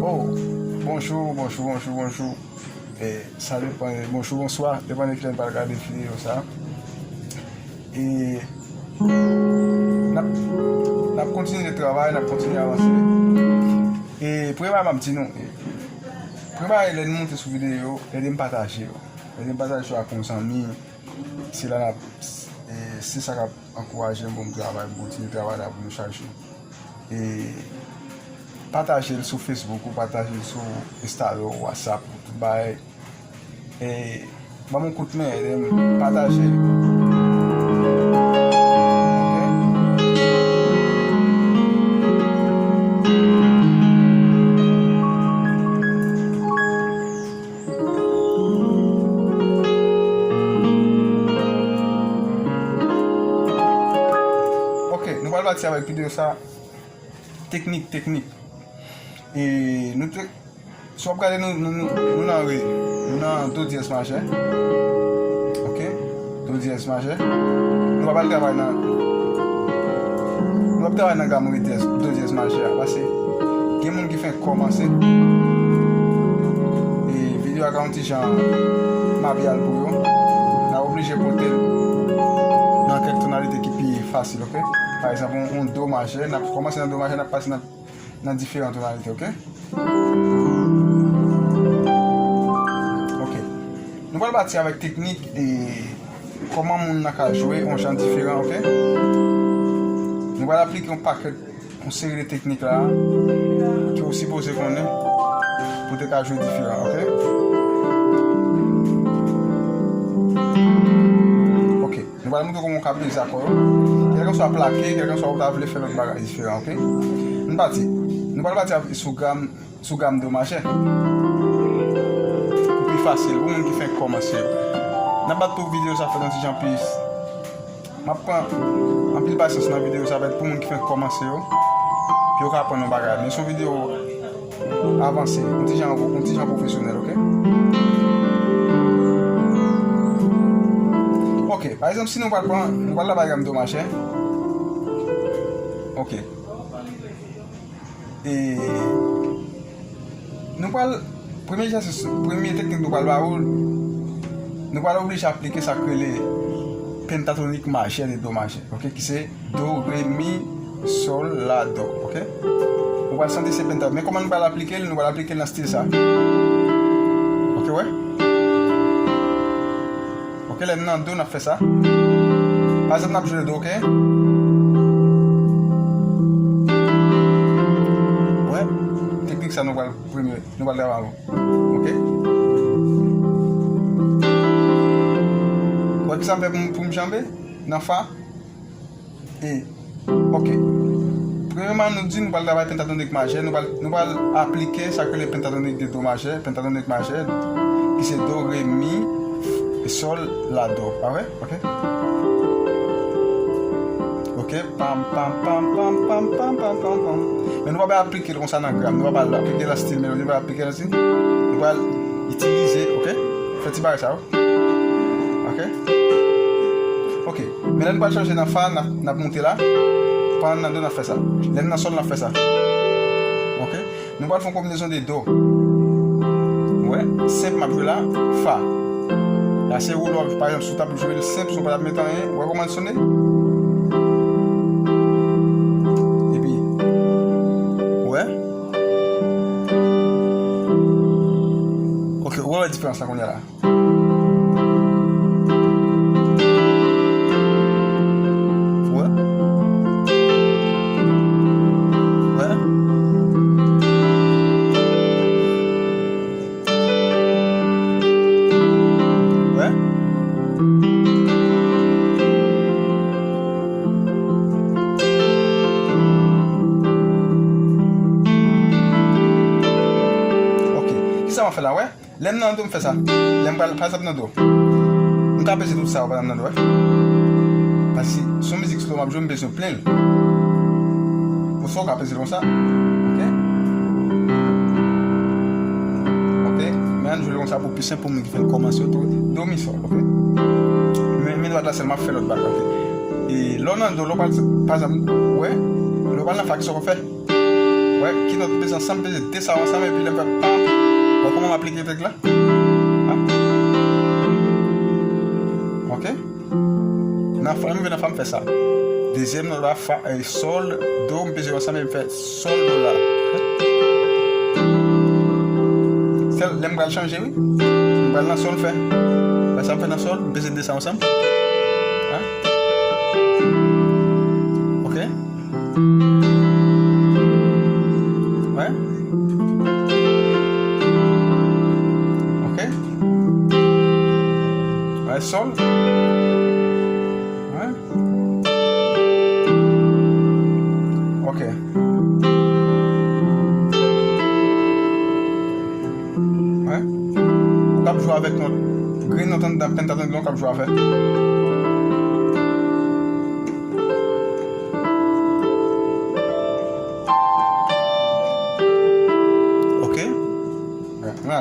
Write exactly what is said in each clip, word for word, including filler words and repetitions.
Oh, bonjou, bonjou, bonjou, bonjou. E, sa depann, bonjou, bonswa, depann de kilè n pral gade videyo sa. E, n ap, n ap kontinye travay, n ap kontinye avanse. E, premye bagay m ap di nou, e, premye bagay, lè n monte sou videyo, ede m pataje yo. Ede m pataje yo ak yon zanmi. Se la n ap, e, se sa k ap ankouraje m pou m travay, m kontinye travay la pou nou chak jou. E pataje l sou Facebook ou pataje l sou Instagram, WhatsApp, tout bagay. E ban m yon kout men, ede m pataje. Ok, nou pral pati avèk videyo sa. Teknik, teknik. E nou te, si w ap gade nou, nou, nou, nou nan re, nou nan do dyèz majè. Ok? Do dyèz majè. Nou pa pral travay nan, nou ap travay nan gam re dyèz, do dyèz majè a. Paske gen moun ki fenk kòmanse. E videyo a ka yon ti jan mabyal pou yo. N a oblije pote l nan kèk tonalite ki pi fasil, ok? Pa egzanp, yon, yon do majè, n ap kòmanse nan do majè, n ap pase nan, nan diferan tonalite, ok? Ok. Nou pral pati avèk teknik e kòman moun nan ka jwe yon jan diferan, ok? Nou pral aplike yon pakèt yon seri de teknik la ke w sipoze konnen pou te ka jwe diferan, ok? Ok, nou pral montre kòman w ka peze akò yo. Kèlkanswa plake, kèlkanswa ou ta vle fè lòt bagay diferan, ok? Nou pati. Nou pral pati sou gam sou gam do majè. Pou pi fasil, pou moun ki fenk kòmanse yo. N ap bat pou videyo sa fèt yon ti jan pi. M ap pran anpil pasyans nan videyo sa fèt pou moun ki fenk kòmanse yo. Pou yo ka aprann yon bagay. Men se yon videyo avanse, yon ti jan, yon ti jan pwofesyonèl, ok? Ok, pa egzanp, si nou pral pran, nou pral travay gam do majè. Ok. E nou pral, premye egzèsis, premye teknik nou pral ba ou, nou pral oblije aplike sa k rele pentatonik majè de do majè, ok, ki se do, re, mi, sòl, la, do, ok. Ou pral santi se penta, men kòman nou pral aplike l? Nou pral aplike l nan stil sa. Ok, wè? Ok, lè n nan do, n ap fè sa. Pa egzanp, n ap jwe do, ok? Wè, teknik sa nou pral premye, nou pral travay avè l. Ok? Wè kisa m fè pou m, pou m janbe? Nan fa. E, ok. Premyèman, nou di nou pral travay pentatonik majè, nou pral, nou pral aplike sa k rele pentatonik de do majè, pentatonik majè, ki se do, re, mi, e sòl, la, do. Pa vre? Ok? Ok, pam, pam, pam. Men nou pa bay aplike l konsa nan gam, nou pa bay aplike l nan stil melodi, nou pa bay aplike l nan stil. Nou pral itilize, ok? Fè ti bagay sa yo. Ok? Ok. Men lè nou pral chanje nan fa, n ap, n ap moute la. Pandan n nan do, n ap fè sa. Lè n nan sòl, n ap fè sa. Ok? Nou pral fè yon konbinezon de do. Ou wè? Senp m ap jwe la, fa. La se ou lò, pa egzanp, si w t ap jwe l senp, si w pa t ap met anyen, ou wè kòman l sone? Epi, ou wè? Ok, ou wè diferans la kounye a la? Wè? Wè? Wè? fè la, wè. Lè m nan do, m fè sa. Lè m pral, pa egzanp, nan do. M ka peze tout sa, pa egzanp, nan do, wè. Paske si yon mizik slow m ap jwe, m bezwen plen l. Pou sa, w ka peze l konsa. Ok? Ok? Men ann jwe l konsa pou pi senp pou moun ki fèk kòmanse yo tou. Do, mi, sòl, ok? Men, men dwat la sèl, m ap fè lòt bal, ok? E lè w nan do, lè w pral, pa egzanp, wè, lè w pral nan fa, kisa w fè? Wè, ki nòt peze ansanm, peze de sa yo ansanm, epi lè m fè pa, wè kòman m aplike règ la? Ha? Ok? Nan fa, lè m rive nan fa, m fè sa. Dezyèm nòt la, fa, e, sòl, do, m peze yo ansanm, epi m fè sòl, do, la. Sèl lè m pral chanje, wi. M pral nan sòl, m fè. Fè sa, m fè nan sòl, m peze de sa yo ansanm. Ha? Ok? Wè. Ok. Wè, sòl. Wè. Ok. Wè. Ou k ap jwe avèk nòt. Grenn nòt anndan, pentaton, ou k ap jwe avèk. Ok. Wè.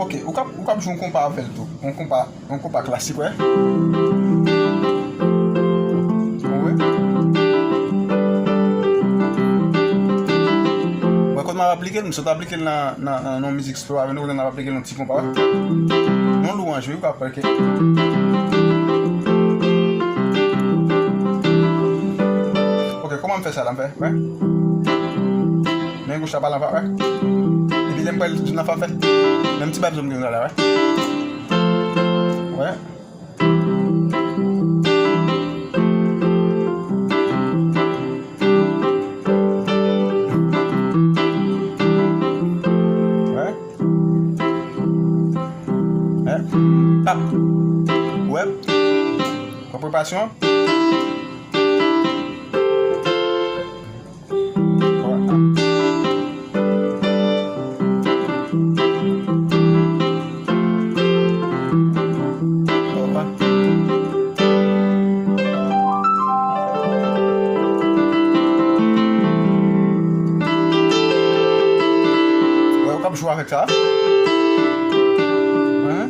Ok, ou k ap, ou k ap jwe yon konpa avè l tou. Yon konpa. Yon konpa klasik, wè. Wè. Wè, kote m ap aplike l, m sot aplike l nan, nan, nan yon mizik slow avè nou, kote m ap aplike l yon ti konpa, wè. Yon lwanj, wi, w ka aplike. Ok, kòman m fè sa la, m fè, wè. Men goch la pa nan fa, wè. Epi lè m pral nan fa, m fè. Menm ti bab zòn gen la, wè. Wè. Wè. Wè. Pap. Wè. Konprepansyon. Wè, ou k ap jwe avèk sa. Hein?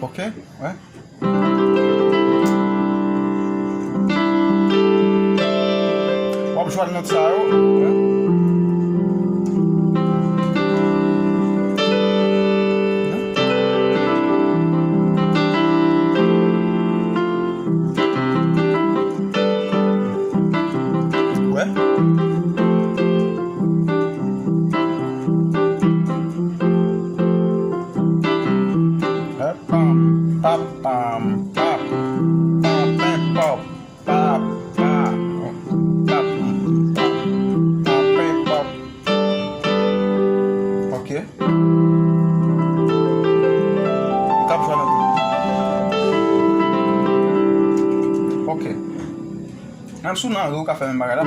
Ok, wè. W ap jwe ak nòt sa yo. Wè. Pam, pap, pam, pap, pam, pam, pam, pap, pap, pap, pap, pam, pam, pap. Ok. Ou k ap jwe nan tou. Ok. Menm si w nan re, ou ka fè menm bagay la.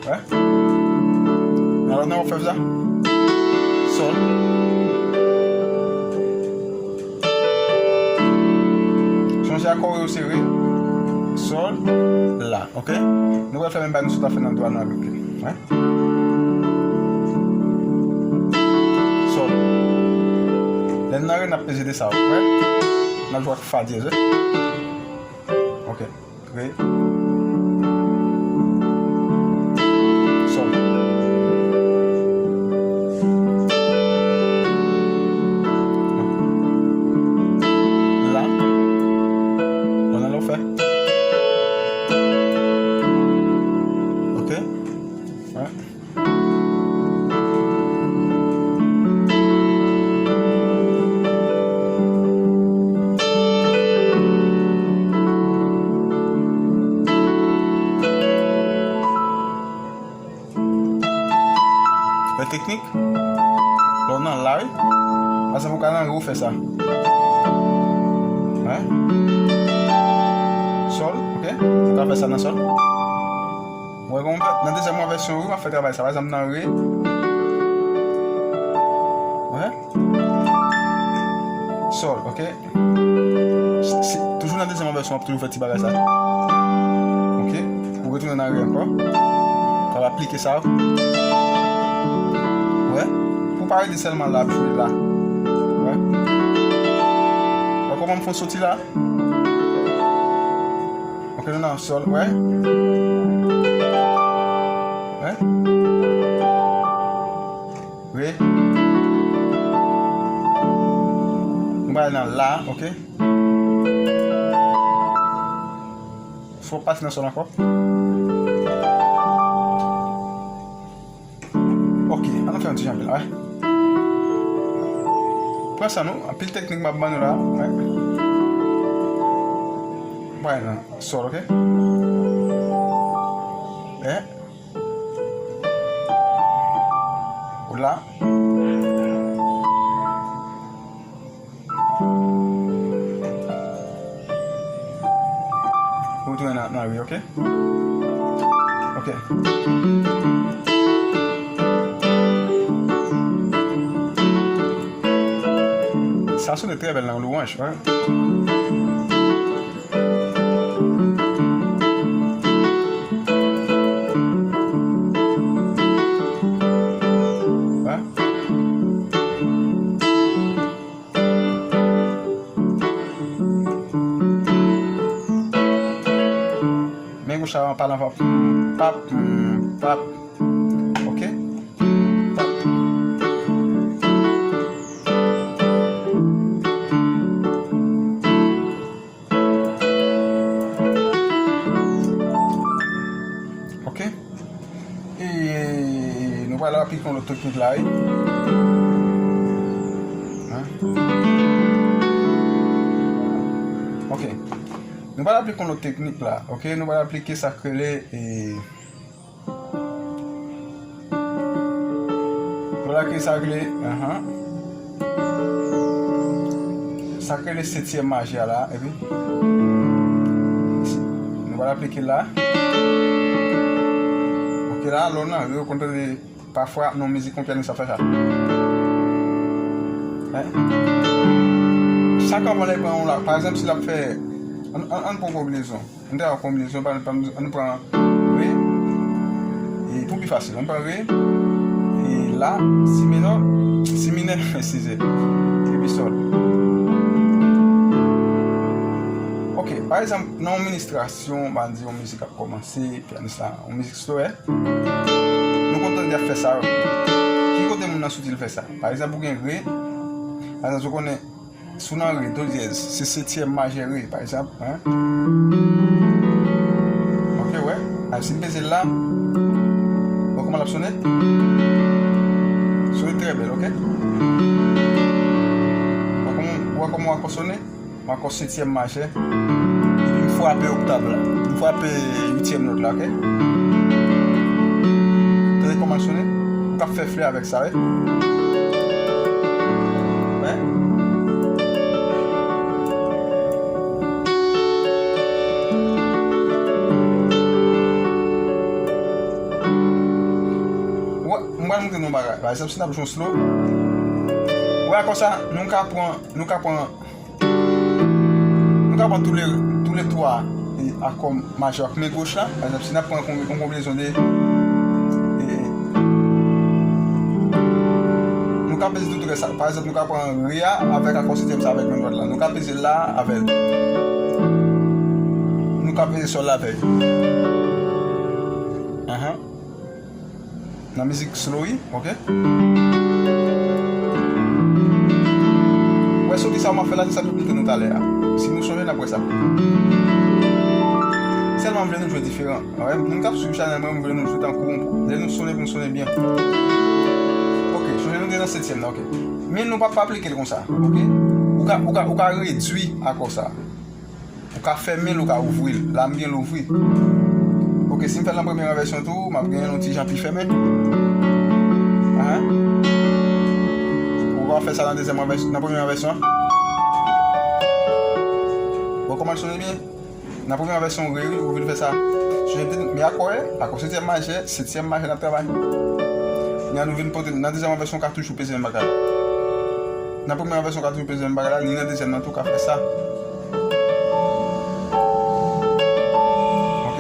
Wè. Alò, nan w ap fè sa. Sòl. Chanje akò yo sere. Sòl. La. Ok? Nou pral fè menm bagay nou sot ap fè nan do a, nou aplike. Wè. Sòl. Lè n nan re, n ap peze de sa, wè. N ap jwe ak fa dyèz, wè. Ok. Re. Sòl. La. Kounye a la w fè. Ok. Wè. Teknik. Lè w nan la, wi. Pa egzanp, ou ka nan re, ou fè sa. Wè. Sòl, ok? Ou ka fè sa nan sòl. Ou wè kòman m fè? Nan dezyèm vèsyon, wi, m ap fè travay sa. Pa egzanp, nan re. Wè. Sòl, ok? Si, si, toujou nan dezyèm vèsyon, w ap toujou fè ti bagay sa. Ok? Ou retounen nan re ankò. W ap aplike sa. Wè? Pou pa rete sèlman la, ap jwe la. Wè? Wè kòman m fè soti la? Ok, nou nan sòl, wè? Wè? Re. Nou pral nan la, ok? Fò pase nan sòl ankò. Ok, ann fè yon ti jan la, wè. Pran sa nou, anpil teknik m ap ban nou la, wè. Pral nan sòl, ok? Wè. Ou la. Ou tounen nan, nan re, ok? Ok. Sa sone trè bèl nan lwanj, wè. Wè. Men gwo sa an palan pap, pap, pap. Ok? Pap. Ok. E nou pral aplike yon lòt teknik la, wi. Hein? Ok. Nou pral aplike yon lòt teknik la, ok? Nou pral aplike sa k rele, e, Vwala ki sa k rele, ahan. Sa k rele setyèm majè a la, epi nou pral aplike l la. Ok, la, lè w nan re, ou konn tande pafwa nan mizik yon pyanis ap fè sa. Hein? Chak anvan lè pran yon la, pa egzanp, si l ap fè, ann, ann, ann pran yon konbinezon. Ann ta yon konbinezon, pa, pa, ann pran re, e pou pi fasil, ann pran re, e la, si minò, si minè, eskize, epi sòl. Ok, pa egzanp, nan yon ministrasyon, pa di yon mizik ap kòmanse, pyanis la, yon mizik slow, nou konn tande y ap fè sa yo. Ki kote moun nan soti l fè sa? Pa egzanp, ou gen re, pa egzanp, ou konnen Si w nan re, do dyèz, se setyèm majè re, pa egzanp, hein? Ok, wè. A, si m peze l la, wè kòman l ap sone? Sone trè bèl, ok? Wè kòman, wè kòman w akò sone? M akò setyèm majè. Epi m frape oktav la. M frape uityèm nòt la, ok? Tande kòman l sone? Ou ka fè flè avèk sa, wi. Wè. Wè, m pral montre nou yon bagay. Pa egzanp, si n ap jwe yon slow, wè, konsa, nou ka pran, nou ka pran Nou ka pran tou le, tou le twa, e, akò majè ak men goch la. Pa egzanp, si n ap pran yon konbi-, yon konbinezon de, e, nou ka peze tou trè sa. Pa egzanp, nou ka pran re a avèk akò setyèm sa avèk men dwat la. Nou ka peze la avè l. Nou ka peze sòl la avè l. Ahan. Nan mizik slow, wi, ok? Wè, so ki sa m ap fè la, se sa m te montre nou talè a. Si nou sonje, n ap wè sa. Sèlman m vle nou jwe diferan. Wè, moun k ap swiv chanèl mwen, m vle nou jwe tankou, lè nou sone, pou nou sone byen. Ok, sonje nou te nan setyèm nan, ok. Men nou p ap aplike l konsa, ok? Ou ka, ou ka, ou ka redwi akò sa. Ou ka fèmen l, ou ka ouvri l. La, m gen l ouvri. Ok, si m fè l nan premye vèsyon tou, m ap gen yon ti jan pi fèmen. A, Ou va fè sa nan dezyèm vès-, nan premye vèsyon an. Bon, kòman l sonnen byen? Nan premye vèsyon, wi, wi, ou vin fè sa. Sonje m te di, mi akòde, akò setyèm majè, setyèm majè n ap travay. Kounye a nou vin pote, nan dezyèm vèsyon, ou ka toujou peze menm bagay la. Nan premye vèsyon, ou ka toujou peze menm bagay la, ni nan dezyèm nan tou, ou ka fè sa. Ok?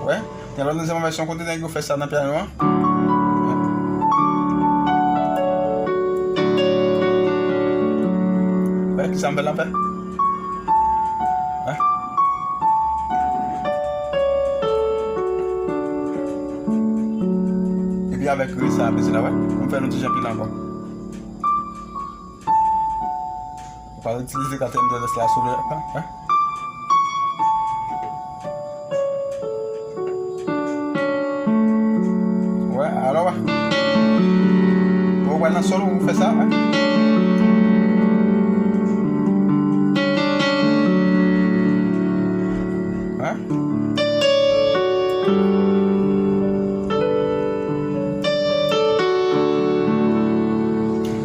Wè? Gen lòt dezyèm vèsyon kote nèg yo fè sa nan pyano an. Wè, kisa m fè l ap fè? Wè. Epi avèk re sa, apre se la, wè. M fè nou ti jan pil ankò. Ou pa itilize katriyèm dwèt la sou le, hein? Wè, alò, wè. Ou wè nan sòl ou fè sa, hein? Hein?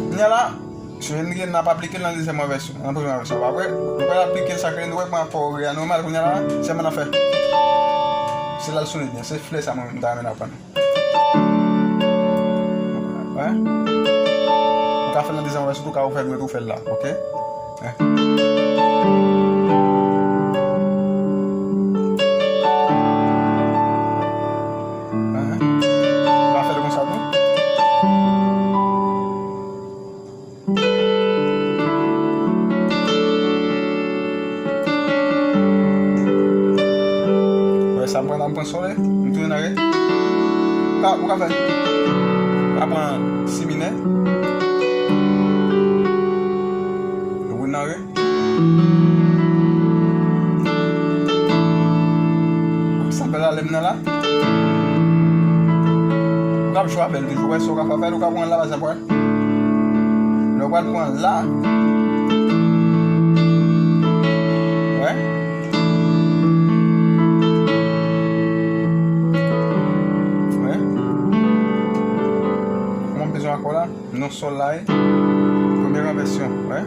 Kounye a la, Sonje n gen, n ap aplike l nan dezyèm vèsyon, nan premye vèsyon. Apre, nou pral aplike l, sa k rele, nou wè pran akò re a nòmal, kounye a la, sèlman n ap fè. Se la l sonnen byen, se flè sa mwen menm m ta renmen n aprann. Wè. Ou ka fè l nan dezyèm vèsyon tou, ka ou fè dwèt ou fè l la, ok? Wè. Wè. Ou ka fè l konsa tou. Wè, sa m pran la, m pran sòl, m tounen nan re. Ou ka, ou ka fè. Ou ka pran si minè. Ou nan re. Sa fè la, lè m nan la. Ou ka jwe avè l toujou, wè, sa w ka fè avè l, ou ka pran la, pa egzanp, wè. Lè w pral pran la. Wè. Wè. Kòman m bezwen akò la? Non sòl la, e. Premye ranvèsyon, wè.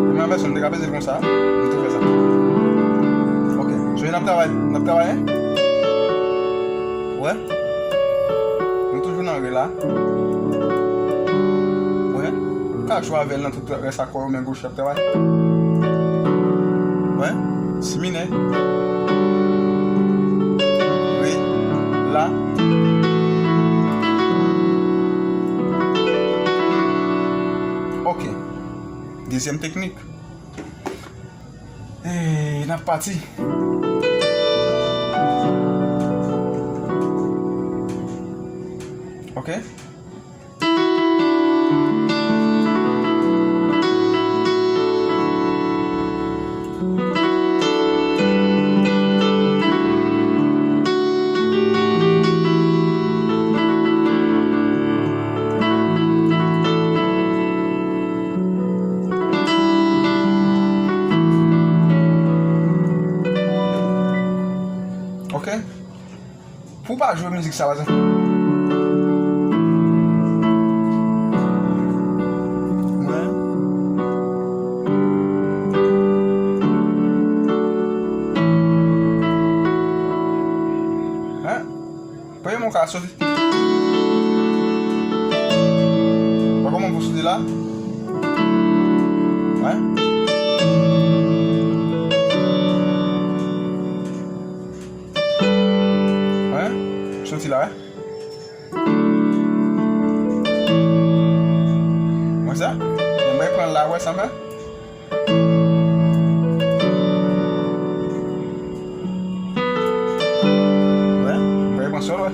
Premye ranvèsyon, m te ka peze l konsa, m te fè sa. Ok, so n ap travay, n ap travay, hein? Wè. Nou toujou nan re la. Wè. Ka jwe avè l nan tout rès akò yo, men goch. Travay. Wè. Si minè. Re. La. Ok. Dezyèm teknik. E, n ap pati. Ok. Ok. Pou w pa jwe mizik sa, pa egzanp. Mwen. Hein? Premye mo ka soti. Wè kòman pou soti la? Hein? Wè, soti la, wè. Wè sa? Mwen pran la, wè sa m fè? Wè, mwen pran sòl, wè.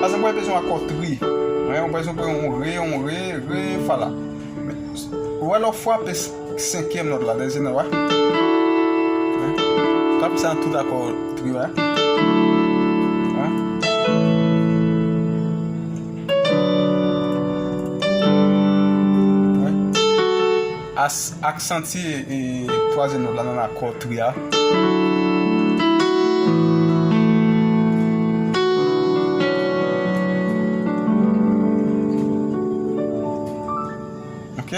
Sa se mwen bezwen akò tri. Wè, mwen bezwen pran yon re, yon re, re, fa la. Ou wè lè w frape senkyèm nòt la, dezyèm nòt, wè. Frape sa nan tout akò tri, wè. Wè. Wè. as-, aksantye, e, twazyèm nòt la nan akò tri a. Ok?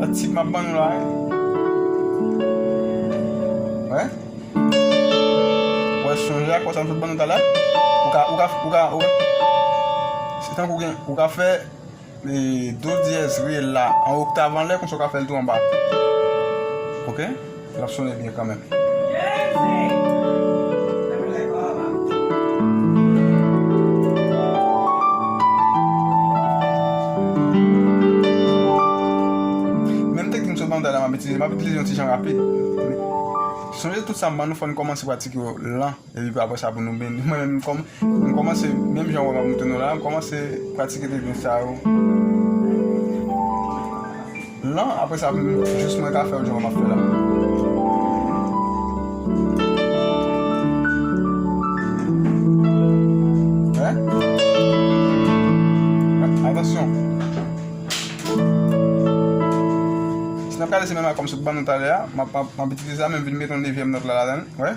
A tip m ap ban nou la, wi. Wè? Wè, sonje akò sa m sot ban nou talè? Ou ka, ou ka, ou ka, ou ka, se tankou gen, ou ka fè, e, do dyèz reyèl la an oktav anlè, konsa ou ka fè l tou anba. Ok? L ap sonnen byen kanmenm. Menm teknik m sot ban nou talè, m ap itilize, m ap itilize yon ti jan rapid. Sonje tout sa m ban nou, fò n kòmanse pratike yo lan. Epi apre sa, pou nou beni. Mwen menm, m kòm-, m kòmanse, menm jan w wè m ap montre nou la, m kòmanse pratike teknik sa yo lan, apre sa, m, jis mwen ka fè l jan w wè m ap fè la. Wè? Wè, atansyon. Si n ap gade se menm akò m sot ban nou talè a, m ap, m ap, m ap itilize sa, men m vin mete yon nevyèm nòt la ladan l. Wè?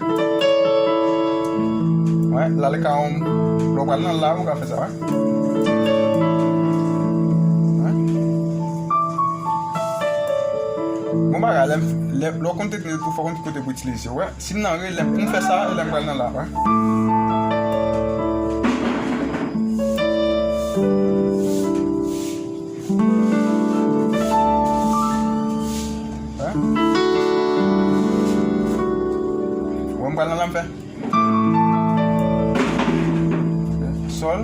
Wè, la l ka yon, lè w pral nan la, ou ka fè sa, wè. Wè? Bon bagay, lè, lè, lè w konn teknik tou, fò w konn ki kote pou itilize, wè. Si m nan re, lè m fè sa, e lè m pral nan la, wè. Wè. Wè, m pral nan la, m fè. Sòl.